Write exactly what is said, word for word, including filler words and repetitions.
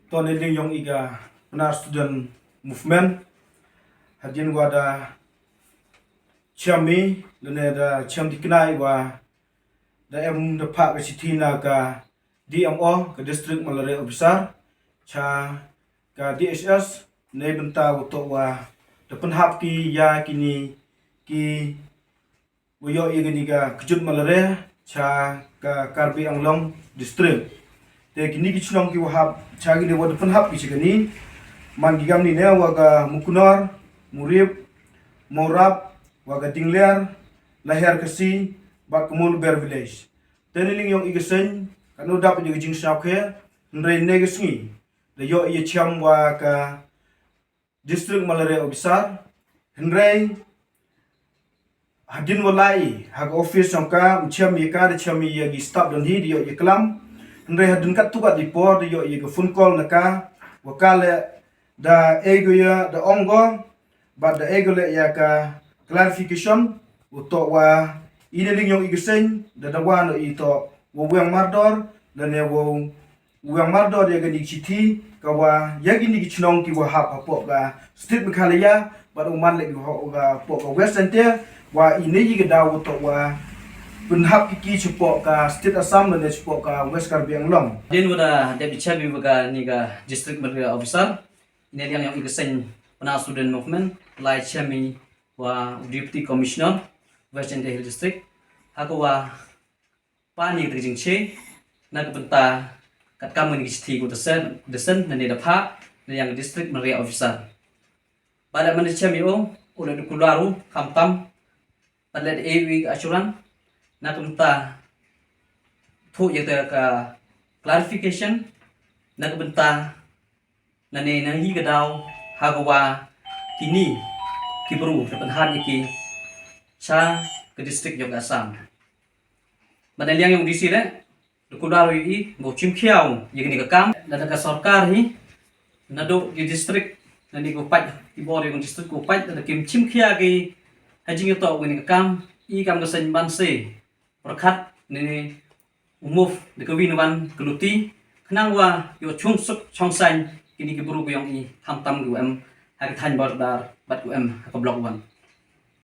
To ne liang yong i ka Pnar Student Movement, hadien wa da chiam i, lane da chiam tikna i wa da em da phah ka chithi na ka D M O, ka District Malaria Officer, cha ka D H S, neibynta wa toh wa da pynhap ki ya kini ki wa yoh ya kani ka kjut malaria cha ka Karbi Anglong District. Te kini ki chnong ki wa hap, cha kini wa da pynhap ki cha kani, man ki kam ni ne wa ka Muknor, Murip, Morap, wa ka Dingliar, Laher Kasi, bad ka Moluber Village. Te ne liang yong i ka seng, ka no dap ya ka jingsngewkhe, hynrei ne ka sngi da yoh ya chiam wa ka District Malaria Officer, hynrei hadien wa lai ha ka office yong ka, ym chiam ya ka, da chiam ya ki staff don hi, da yoh ya klam. Hynrei hadien katto katni por da yoh ya ka phone call na ka, wa ka le da e ko ya, da ong ko, bad da e ko le ya ka clarification, u toh wa i ne liang yong i ka seng da dawa no i toh wa wiang mardor, lane wa wiang mardor ya kani ka chithi ka wa ya kini ki chnong ki wa hap hapoh ka State Meghalaya, bad u man le ki hapoh ka West Jaintia, wa i ne i ka daw wa toh wa pynhap ki ki chapoh ka State Assam lane chapoh ka West Karbi Anglong. Hadien wa da dep chiam i wa kani ka District Malaria Officer, i ne liang yong i ka seng Pnar Student Movement, lai chiam i wa Deputy Commissioner West Jaintia Hills District, ha ka wa pan ya ka jingche na ka bynta katkam kani ka chithi ko da send, da send, nane da phah na yang District Malaria Officer. Bad le man da chiam i o, u le da kular u khamtam, bad le da e u i ka assurance na ka bynta thoh ya ka clarification, na ka bynta nane na hi ka daw ha ka wa kini ki bru da pynhap ya ki cha ka district yong ka Assam. Bad ne liang yong D C le da kular u i, wow chimkhia u ya kani ka kam, lada ka sorkar hi, nadooh ki district, nane ko pait, ki bor yong ka district ko pait, lada kim chimkhia ki ha jingyatoh kani ka kam, i kam ka seng ban se pyrkhat nane u move da ka wi na wan ka luti, khnang wa yoh chung suk chong saiñ kini ki bru ki yong i, khamtam ki wa em ha ka thaiñ Bordar bad ki wa em ha ka Block One.